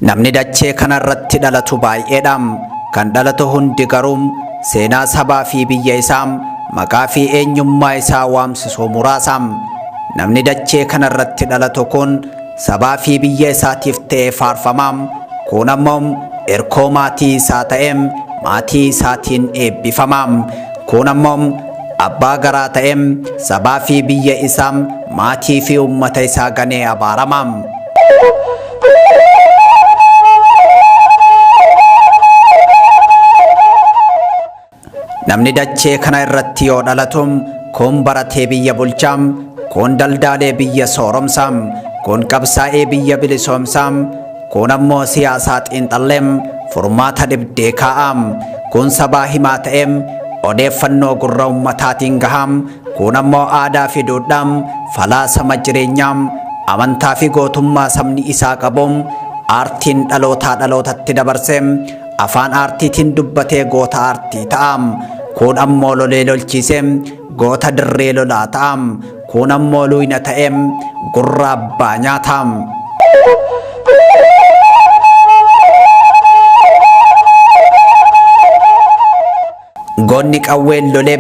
Namni dachee kanarratti dhalatu baay'eedha. Kan dhalatu hundi garuu seenaa sabaa fi biyya isaa, maqaa fi eenyummaa isaa waamsisuu muraasa. Namni dachee kanarratti dhalatu kun sabaa fi biyya isaatiif ta'ee faarfama. Kun ammoo erkoo maatii isaa ta'ee maatii isaatiin eebbifama. Kun ammoo abbaa garaa ta'ee sabaa fi biyya isaa, maatii fi uummata isaa ganee abaarama. Namni dachee kana irratti yoo dhalatu kun baratee biyya bulchaa, kun daldaalee biyya sooromsaa, kun qabsaa'ee biyya bilisoomsaa, kun ammoo siyaasaa xiinxallee furmaata dhibdee kaa'a, kun sabaa himaa ta'ee odeeffannoo gurra ummataatiin gahaa, kun ammoo aadaa fi duudhaa, falaasama jireenyaa, amantaa fi gootummaa sabni isaa qabu aartiin dhalootaa dhalootatti dabarsee afaan aartiitiin dubbatee goota aartii ta'a. Kun ammoo lolee lolchiisee goota dirree lolaa ta'a. Kun ammoo luyna ta'ee gurra abbaa nyaata. Goonni qawween lolee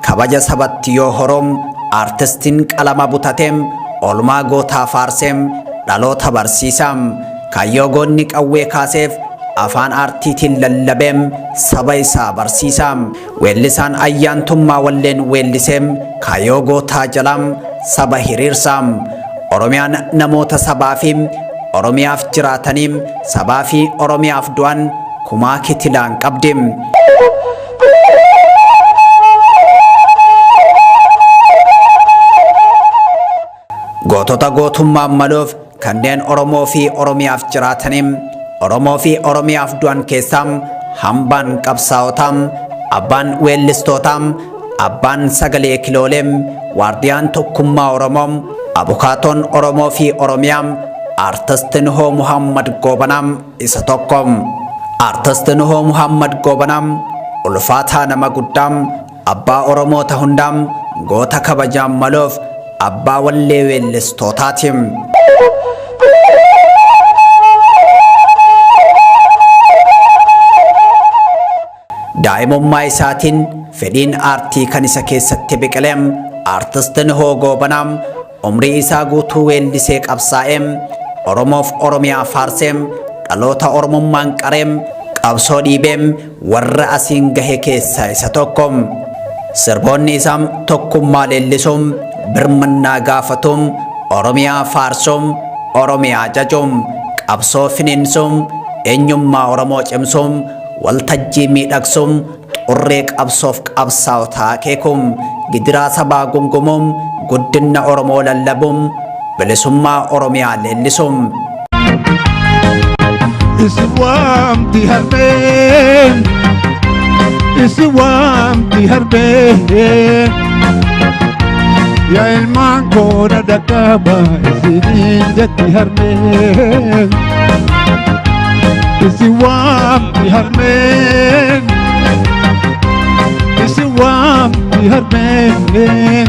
kabaja sabatti yoo horoom, aartistiin qalama butatee oolmaa gootaa faarsee dhaloota barsiisa. Kaayyoo goonni qawwee kaaseef afaan aartiitiin lallabee saba isaa barsiisa. Weellisaan ayyaantummaa walleen weellisee kaayyoo gootaa jalaa saba hiriirsa. Oromiyaan namoota sabaa fi Oromiyaaf jiraatanii sabaa fi Oromiyaaf du'an kumaa kitilaan qabdi. Gootota gootummaan maluuf kanneen Oromoo fi Oromiyaaf jiraatanii Oromoo fi Oromiyaaf du'an keessaa hambaan qabsaa'otaa, abbaan weellistootaa, abbaan sagalee kiloolee, waardiyaan tokkummaa Oromoo, abukaatoon Oromoo fi Oromiyaa, Aartist Nuhoo Muhammad Goobanaa isa tokko. Aartist Nuhoo Muhammad Goobanaa ulfaataa nama guddaa, abbaa Oromoota hundaa, goota kabajaan maluuf abbaa wallee weellistootaati. Daa'imummaa isaatiin fedhiin aartii kan isa keessatti biqile Aartist Nuhoo Goobanaa umrii isaa guutuu weellisee qabsaa'ee Oromoof Oromiyaa faarsee dhaloota Oromummaan qaree qabsoo dhiibee warra asiin gahe keessaa isa tokko. Sirboonni isaa tokkummaa leellisuun, birmannaa gaafatuun, Oromiyaa faarsuun, Oromiyaa jajuun, qabsoo finiinsuun, eenyummaa Oromoo cimsuun, waltajjii miidhagsuun, xurree qabsoof qabsaa'otaa akeekuun, gidiraa sabaa gungumuun, guddina Oromoo lallabuun, bilisummaa Oromiyaa leellisuun. Isi waamti harmeen, isi waamti harmeen. Yaa ilmaan koona dhaqqaba isiniin jetti harmeen. Isi waamti harmeen, isi waamti harmeen.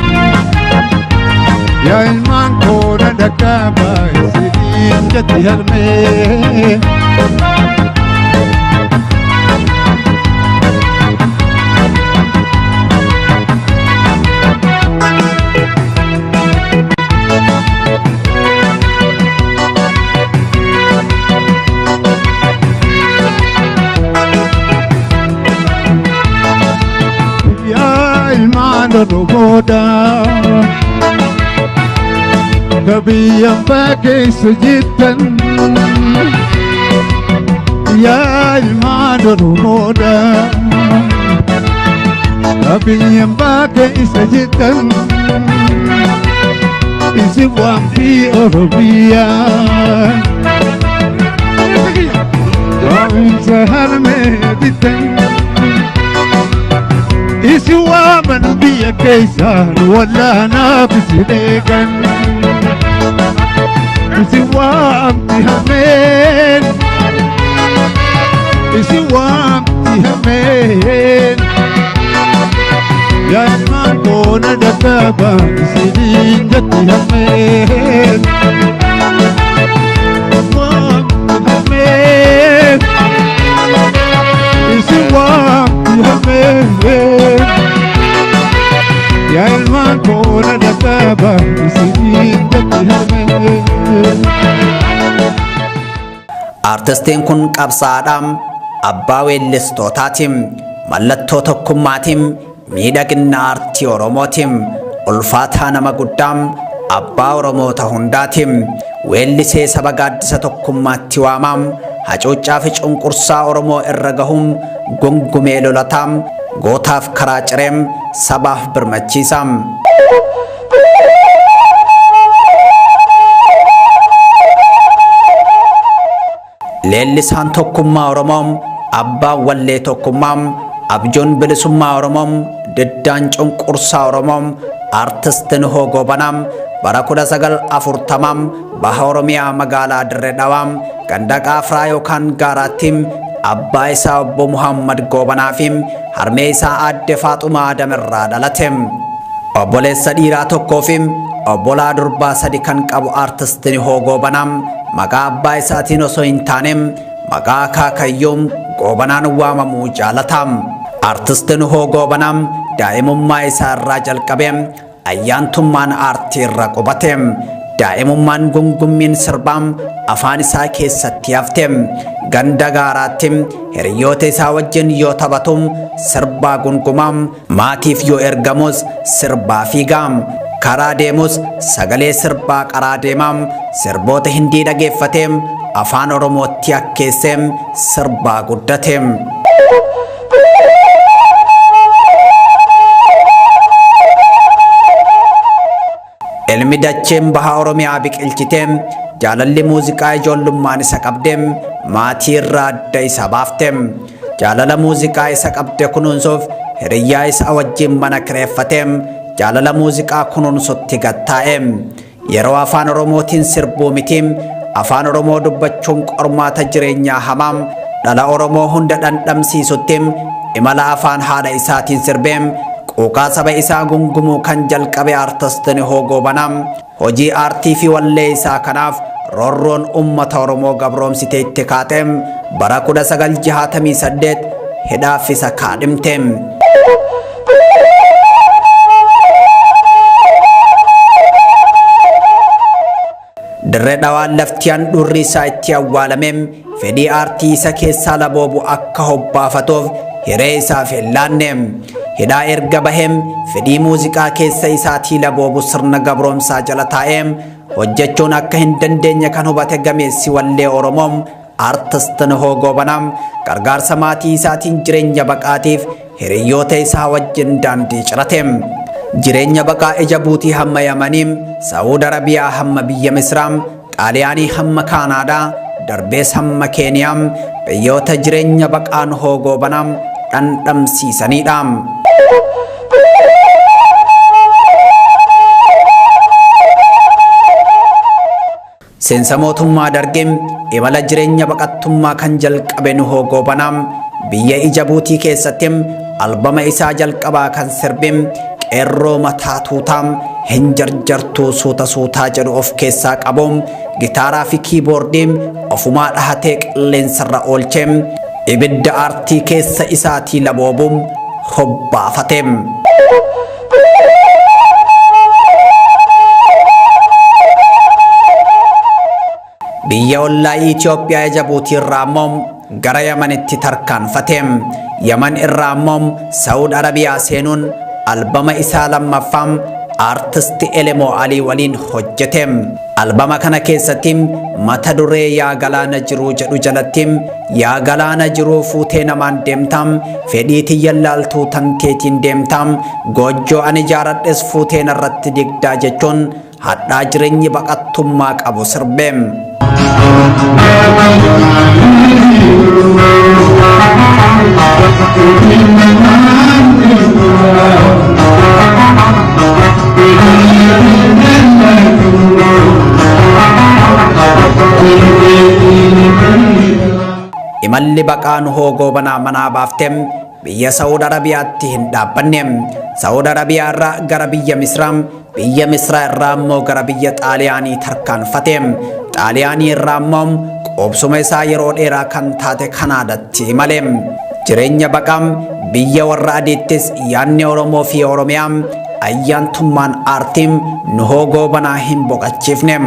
Yaa ilmaan koona dhaqqaba isiniin jetti harmeen. Yaa ilmaan Oromoodha. Ka biyya abbaa keessa jirtan. Yaa ilmaan Oromoodha. Ka biyya abbaa keessa jirtan. Isin waamti Oromiyaa. Waamsa harmee bitan. Isi waaman biyya keessaan wallaanaaf isin eegan. Isi waamti hameen. Isi waamti hameen. Yaa ilmaan koona dhaqqaba isiniin jetti hameen. Artistiin kun qabsaa'aadha. Abbaa weellistootaati. Mallattoo tokkummaati. Miidhagina aartii Oromooti. Ulfaataa nama guddaa abbaa Oromoota hundaati. Weellisee saba gaaddisa tokkummaatti waamaam. Hacuuccaa fi cunqursaa Oromoo irra gahuun gungumee lolataam. Gootaaf karaa cireem sabaaf birmachiisaam. Leellisaan tokkummaa Oromoom, abbaan wallee tokkummaam, abjuun bilisummaa Oromoom, diddaan cunqursaa Oromoom, Artist Nuhoo Goobanaam bara 1940 baha Oromiyaa magaalaa Dirree Dhawaam ganda Qaafraa yookaan Gaaraattiim abbaa isaa obbo Muhammad Goobanaa fi harmee isaa aadde Faaxumaa Adam irraa dhalate. Obboleessa dhiiraa tokkoo fi obbolaa durbaa sadi kan qabu Artist Nuhoo Goobanaa maqaa abbaa isaatiin osoo hin taane maqaa akaakayyuun Goobanaan waamamuu jaalata. Artist Nuhoo Goobanaa daa'imummaa isaa irraa jalqabee ayyaantummaan aartii irra qubate. Daa'imummaan gungummiin sirbaam afaan isaa keessatti hafte. Ganda gaaraatti hiriyoota isaa wajjin yoo taphatu sirbaa gungumaam, maatiif yoo ergamus sirbaa fiigaam. Karaa deemus sagalee sirbaa qaraa deemaam, sirboota hindii dhageeffateem afaan Oromootti akkeesseem sirbaa guddate. Ilmi dacheen baha Oromiyaa biqilchiteem jaalalli muuziqaa ijoollummaan isa qabdeem maatii irraa adda isa baafteem. Jaalala muuziqaa isa qabde kunuunsuuf hiriyyaa isaa wajjin mana kireeffateem jaalala muuziqaa kunuunsutti gattaa'eem. Yeroo afaan Oromootiin sirbuu mitiim afaan Oromoo dubbachuun qormaata jireenyaa hamaam dhala Oromoo hunda dhandhamsiisuttim imala afaan haadha isaatiin sirbeem quuqaa saba isaa gungumuu kan jalqabe Artist Nuhoo Goobanaa hojii aartii fi wallee isaa kanaaf roorroon uummata Oromoo gabroomsitee itti kaateem bara 1968 hidhaaf isa kaadhimteem. Dirree Dhawaan lafti handhuurri isaa itti awwaalameem fedhii aartii isa keessaa laboobu akka hobbaafatuuf hiree isaaf hin laanne. Hidhaa erga baheem fedhii muuziqaa keessa isaatii laboobu sirna gabroomsaa jala taa'eem hojjechuun akka hin dandeenye kan hubate gameessi wallee Oromoom Artist Nuhoo Goobanaa gargaarsa maatii isaatiin jireenya baqaatiif hiriyoota isaa wajjin daandii cirate. Jireenya baqaa ija buutii hamma Yamanii, Saawud Arabiyaa hamma biyya Misraa, Xaaliyaanii hamma Kaanaadaa, darbees hamma Keeniyaa biyyoota jireenya baqaa Nuhoo Goobanaa dhandhamsiisanidha. Seensa mootummaa Dargee imala jireenya baqattummaa kan jalqabe Nuhoo Goobanaa biyya ija buutii keessatti albama isaa jalqabaa kan sirbe qeerroo mataa tuutaa hin jarjartuu suuta suutaa jedhu of keessaa qabu gitaaraa fi kiiboordii ofumaa dhahatee qilleensarra oolchee ibidda aartii keessa isaatii laboobu hobbaafate. Biyya ollaa Itoophiyaa Jabuutii irraa immoo gara Yamanitti tarkaanfate. Yaman irraa immoo Saawud Arabiyaa seenuun albama isaa lammaffaa Artist Elemoo Alii waliin hojjete. Albama kana keessatti mata duree yaa galaana jiruu jedhu jalatti yaa galaana jiruu fuutee namaan deemtaam fedhii tiyya laaltuu tanteetiin deemtaam goojjoo ani jaaradhes fuutee narratti digdaa jechuun hadhaa jireenyi baqattummaa qabu sirbeem. Imalli baqaa Nuhoo Goobanaa manaa baafteem biyya Saawud Arabiyaatti hin dhaabbanne. Saawud Arabiyaa irraa gara biyya Misraa, biyya Misraa irraa immoo gara biyya Xaaliyaanii tarkaanfate. Xaaliyaanii irraa immoo qubsuma isaa yeroo dheeraa kan taate Kanaadaatti imale. Jireenya baqaa biyya warra adiittis yaadni Oromoo fi Oromiyaa ayyaantummaan aartiin Nuhoo Goobanaa hin boqachiifne.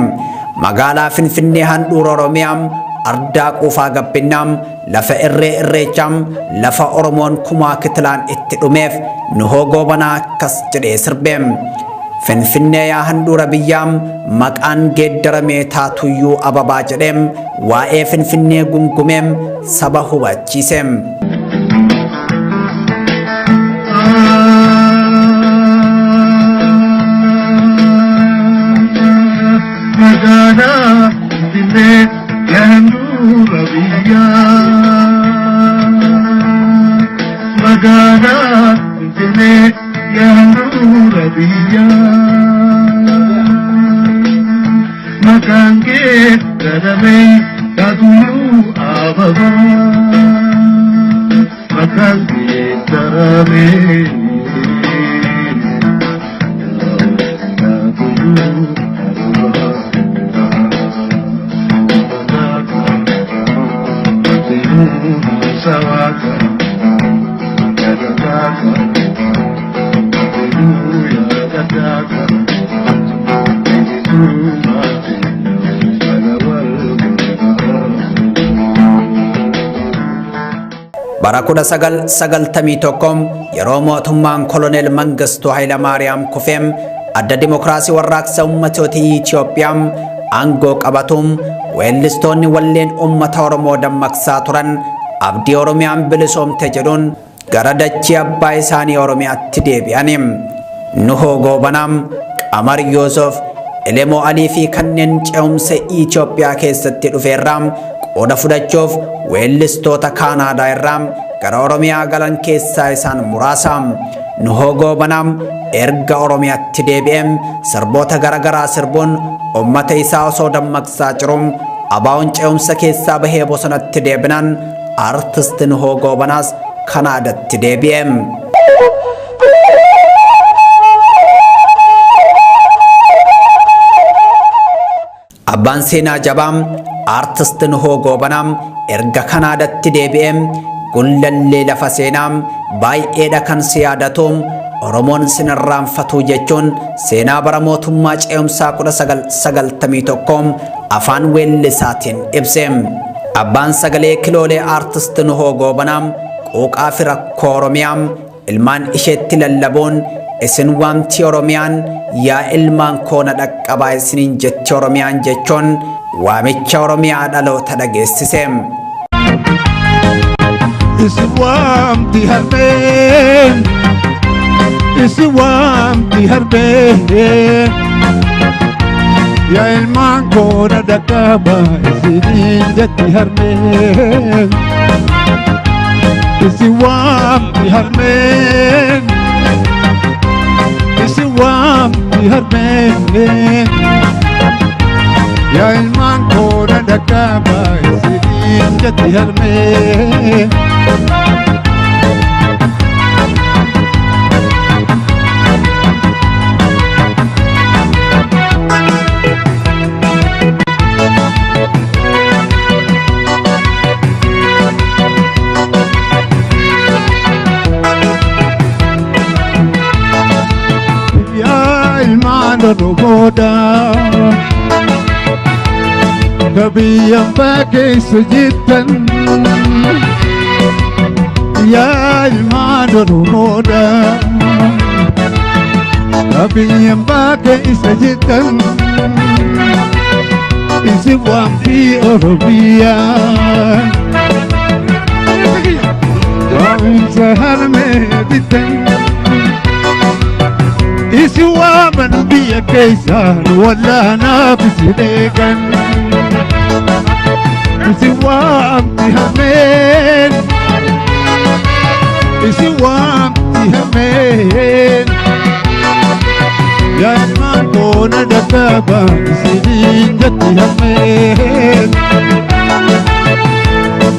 Magaalaa Finfinnee handhuura Oromiyaa ardaa quufaa gabbinnaam, lafa irree irreechaam, lafa Oromoon kumaa kitilaan itti dhumeef Nuhoo Goobanaa akkas jedhee sirbeem. Finfinnee yaa handhuura biyyaam, maqaan geeddaramee taatuyyuu ababaa jedheem waa'ee Finfinnee gungumeem saba hubachiiseem. Magaalaa Finfinnee yaa handhuura biyyaa. Magaalaa Finfinnee yaa handhuura biyyaa. Maqaan geeddaramee taatuyyuu ababaa. Maqaan geeddaramee taatuyyuu ababaa. Sawaka, Yadaka, Yadaka, Bara 1991 yeroo mootummaan Koloneel Mangistuu Hayilamaariyaam kufeem adda dimokiraasii warraaqsa uummattoota Itoophiyaam aangoo qabatuun weellistoonni walleen uummata Oromoo dammaqsaa turan abdii Oromiyaan bilisoomte jedhuun gara dachee abbaa isaanii Oromiyaatti deebi'aniim. Nuhoo Goobanaam, Qamar Yoosuf, Elemoo Alii fi kanneen ce'umsa Itoophiyaa keessatti dhufeerraa qooda fudhachuuf weellistoota Kaanaadaa irraa gara Oromiyaa galan keessaa isaan muraasa. Nuhoo Goobanaam erga Oromiyaatti deebi'eem sirboota garaagaraa sirbuun uummata isaa osoo dammaqsaa jiruun ABO'n ce'umsa keessaa bahee bosonatti deebinaan artist Nuhoo Goobanaas Kanaadatti deebi'eem. Abbaan seenaa jabaam artist Nuhoo Goobanaam erga Kanaadatti deebi'eem gullallee lafa seenaam baay'eedha kan si yaadatuum Oromoon sinirraanfatuu jechuun seenaa bara mootummaa ce'umsaa 1991 afaan weellisaatiin ibseem. Abbaan sagalee kiloolee artist Nuhoo Goobanaam quuqaa fi rakkoo Oromiyaam ilmaan isheetti lallabuun isin waamti Oromiyaan yaa ilmaan koo na dhaqqabaa isiniin jetti Oromiyaan jechuun waamicha Oromiyaa dhaloota dhageessiseem. Isin waamti harmeen, isin waamti harmeen. Yaa ilmaan koo na dhaqqabaa isiniin jetti harmeen. Isin waamti harmeen, isin waamti harmeen. Yaa ilmaan koo na dhaqqabaa isiniin jetti harmeen. Yaa ilmaan Oromoodha. Ka biyya abbaa keessa jirtan. Yaa ilmaan Oromoodha. Ka biyya abbaa keessa jirtan. Isin waamti Oromiyaa. Waamsa harmee bitan. Isin waaman biyya keessaan wallaanaaf isin eegan. Isin waamti hameen. Isin waamti hameen. Yaa ilmaan koo na dhaqqabaa isiniin jetti hameen.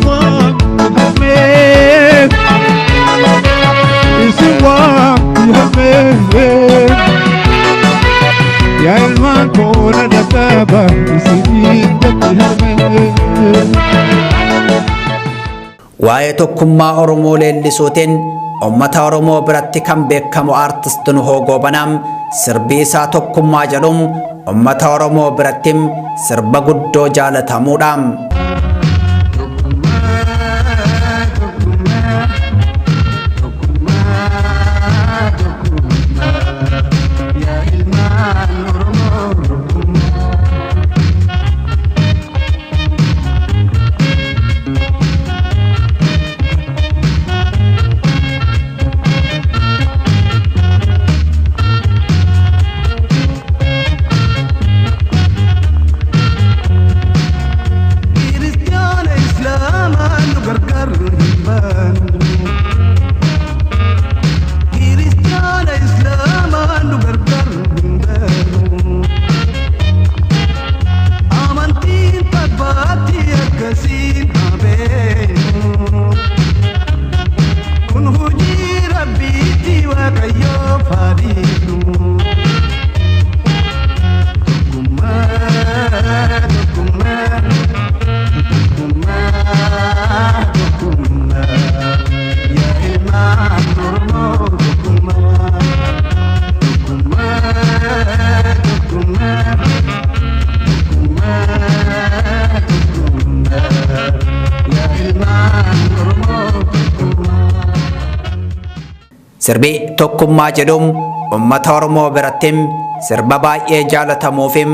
Waamti hameen. Isin waamti hameen. Yaa ilmaan koo na dhaqqabaa isiniin jetti harmeen. Waa'ee tokkummaa Oromoo leellisuutiin uummata Oromoo biratti kan beekamu artist Nuhoo Goobanaam sirbi isaa tokkummaa jedhuun uummata Oromoo biratti sirba guddoo jaalatamuudha. baanu Kiristaana Islaamaan nu gargaaru hin baanu Amantiin tabbaatti akkasiin habeenu Kun hojii Rabbiitti Waaqayyoo faadhiisu Tokkummaa tokkummaa tokkummaa tokkummaa yaa ilmaan Oromoo tokkummaa tokkummaa tokkummaa tokkummaa tokkummaa yaa ilmaan Oromoo tokkummaa. Sirbi tokkummaa jedhuun uummata Oromoo biratti sirba baay'ee jaalatamuufi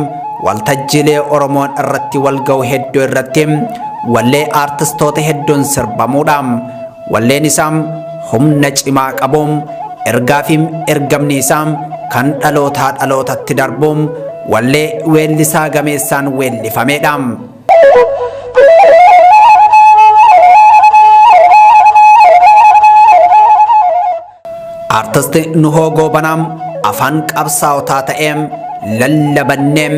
waltajjiilee Oromoon irratti wal ga'u hedduu irratti wallee aartistoota hedduun sirbamuudha. Walleen isaa humna cimaa qabuun ergaa fi ergamni isaa kan dhalootaa dhalootatti darbuun wallee weellisaa gameessaan weellifameedha. Aartisti Nuhoo Goobanaa afaan qabsaa'otaa ta'ee lallabanneem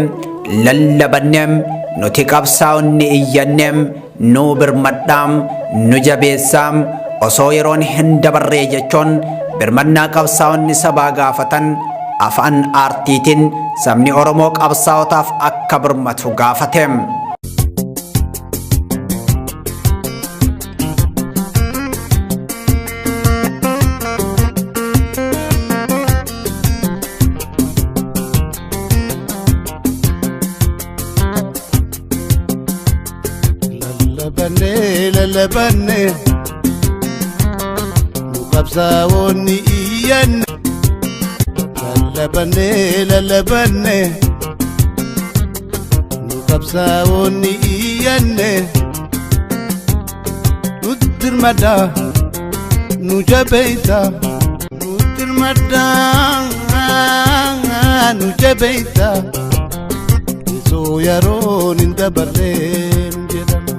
lallabanneem nuti qabsaa'onni iyyanneem nu birmadhaam nu jabeessaam osoo yeroon hin dabarree jechuun birmannaa qabsaa'onni sabaa gaafatan afaan aartiitiin sabni Oromoo qabsaa'otaaf akka birmatu gaafate. Lallabanne lallabanne nu qabsaa'onni iyyanne Lallabanne lallabanne nu qabsaa'onni iyyanne nutti dirmadhaa nu jabeessa nutti dirmadhaa nu jabeessa osoo yeroon hin dabarreen jedhama.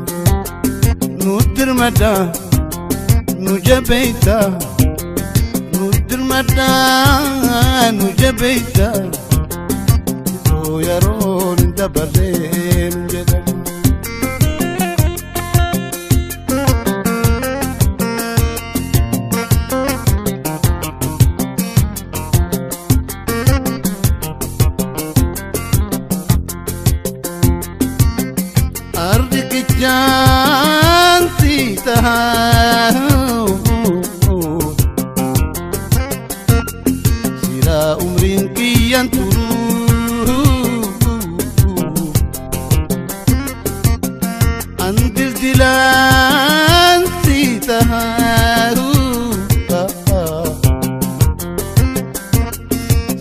Nu dirmadhaa nu jabeessa nu dirmadhaa nu jabeessa osoo yeroon hin dabarreen jedhama. Ardi kichaansi tahaa Sira umriin kiyyan turuu An dildilaan si tahaa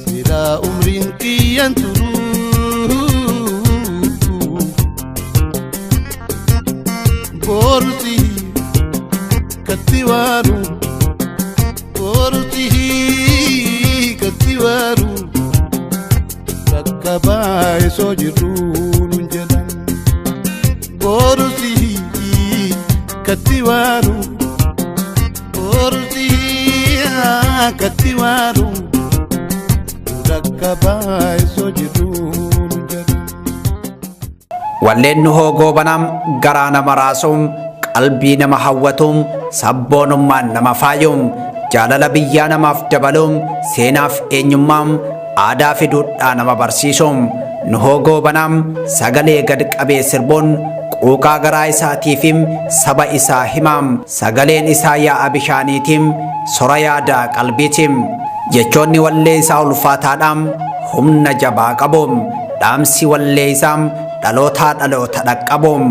Sira umriin kiyyan turuu Boruti katiwaru Boruti katiwaru Bakka baay'ee soo jirru nun jedhan Boruti katiwaru Boruti katiwaru Bakka baay'ee soo jirru nun jedhan. Walleen Nuhoo Goobanaa garaa nama raasuun qalbii nama hawwatuun sabboonummaan nama faayuun jaalala biyyaa namaaf dabaluun seenaaf eenyummaan aadaa fi duudhaa nama barsiisuun Nuhoo Goobanaa sagalee gad qabee sirbuun quuqaa garaa isaatiif saba isaa himaam sagaleen isaa yaa'a bishaaniitiin sora yaadaa qalbiitiin jechoonni wallee isaa ulfaataadhaan humna jabaa qabuun dhaamsi wallee isaa dhalootaa dhaloota dhaqqabuun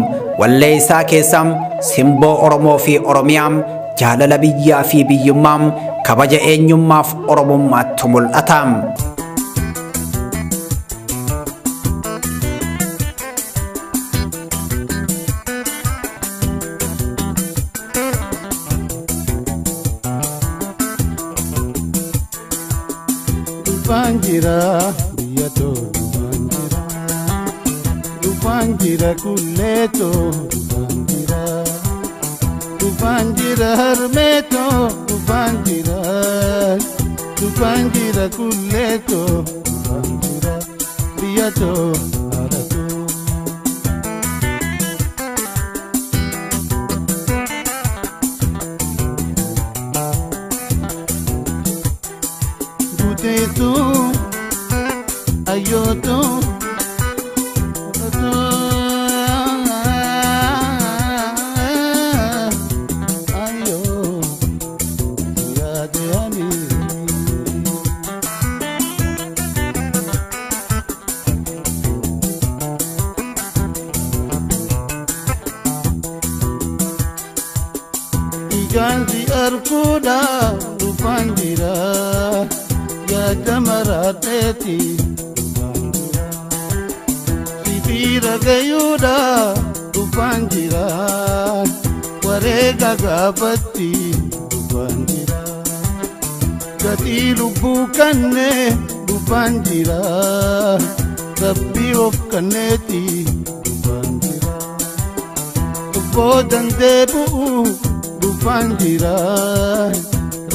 wallee isaa keessaa simboo Oromoo fi Oromiyaa jaalala biyyaa fi biyyummaa kabaja eenyummaaf Oromummaatti mul'ata. Dhufaan jira biyya too dhufaan jira dhufaan jira kullee too dhufaan jira. Dhufaan jira harmeetoo dhufaan jira dhufaan jira kulleetoo dhufaan jira biyyatoo haadhatoo. Guuteetu ayyootu. Ijaansi arguudha dhufaan jira yaada maraadheeti dhufaan jira sibiira gayuudha dhufaan jira wareega gaafatti dhufaan jira gatii lubbuu kannee dhufaan jira rabbii of kanneeti dhufaan jira boodan deebi'u. Dhufaan jira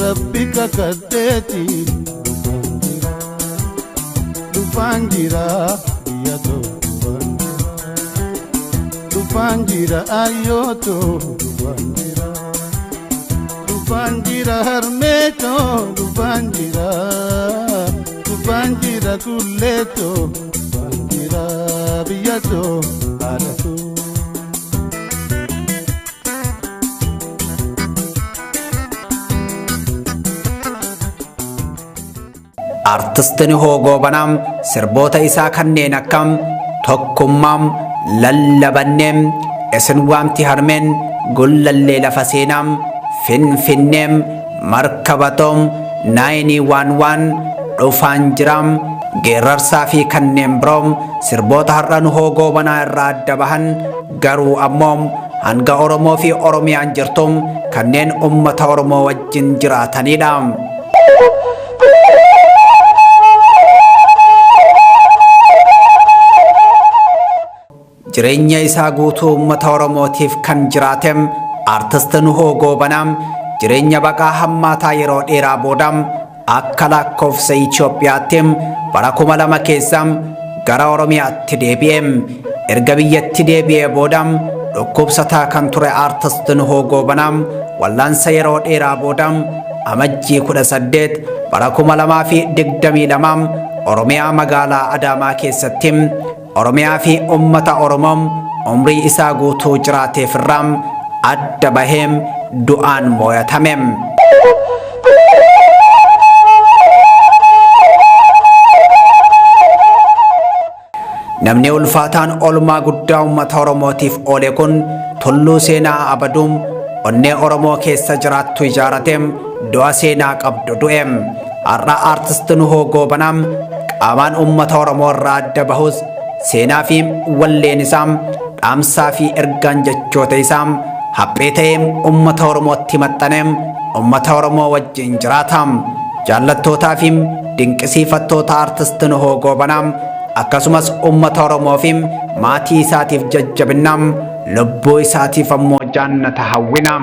rabbi kakadheeti dhufaan jira dhufaan jira biyyatoo dhufaan jira dhufaan jira ayyootoo dhufaan jira dhufaan jira harmeetoo dhufaan jira dhufaan jira kulleetoo dhufaan jira biyyatoo haadhatoo. Artist Nuhoo Goobanaa sirboota isaa kanneen akka tokkummaa, lallabanneem, isin waamti harmeen, gullallee lafa seenaa, finfinneem, markabatoom, 911, dhufaan jiraam, geerarsaa fi kanneen biroo sirboota har'a Nuhoo Goobanaa irraa adda bahan garuu ammoo hanga Oromoo fi Oromiyaan jirtum kanneen uummata Oromoo wajjin jiraatanidha. Jireenya isaa guutuu uummata Oromootiif kan jiraatem Artist Nuhoo Goobanaa jireenya baqaa hammaataa yeroo dheeraa booda akka lakkoofsa Itoophiyaatti bara 2000 keessa gara Oromiyaatti deebi'e. Erga biyyatti deebi'ee booda dhukkubsataa kan ture Artist Nuhoo Goobanaa wallaansa yeroo dheeraa booda amajjii 18 bara 2022 Oromiyaa magaalaa Adaamaa keessatti Oromiyaa fi uummata Oromoo umrii isaa guutuu jiraateef irraa adda baheem du'aan mooyatame. Namni ulfaataan oolmaa guddaa uummata Oromootiif oole kun tulluu seenaa abaduum onnee Oromoo keessa jiraattu ijaarateem du'a seenaa qabdu du'eem. Har'a Artist Nuhoo Goobanaa qaamaan uummata Oromoo irraa adda bahus seenaa fi walleen isaa dhaamsaa fi ergaan jechoota isaa haphee ta'ee uummata Oromootti maxxanee uummata Oromoo wajjin jiraata. Jaallattootaa fi dinqisiifattoota Artist Nuhoo Goobanaa akkasumas uummata Oromoo fi maatii isaatiif jajjabinaa lubbuu isaatiif ammoo jaannata hawwinaa.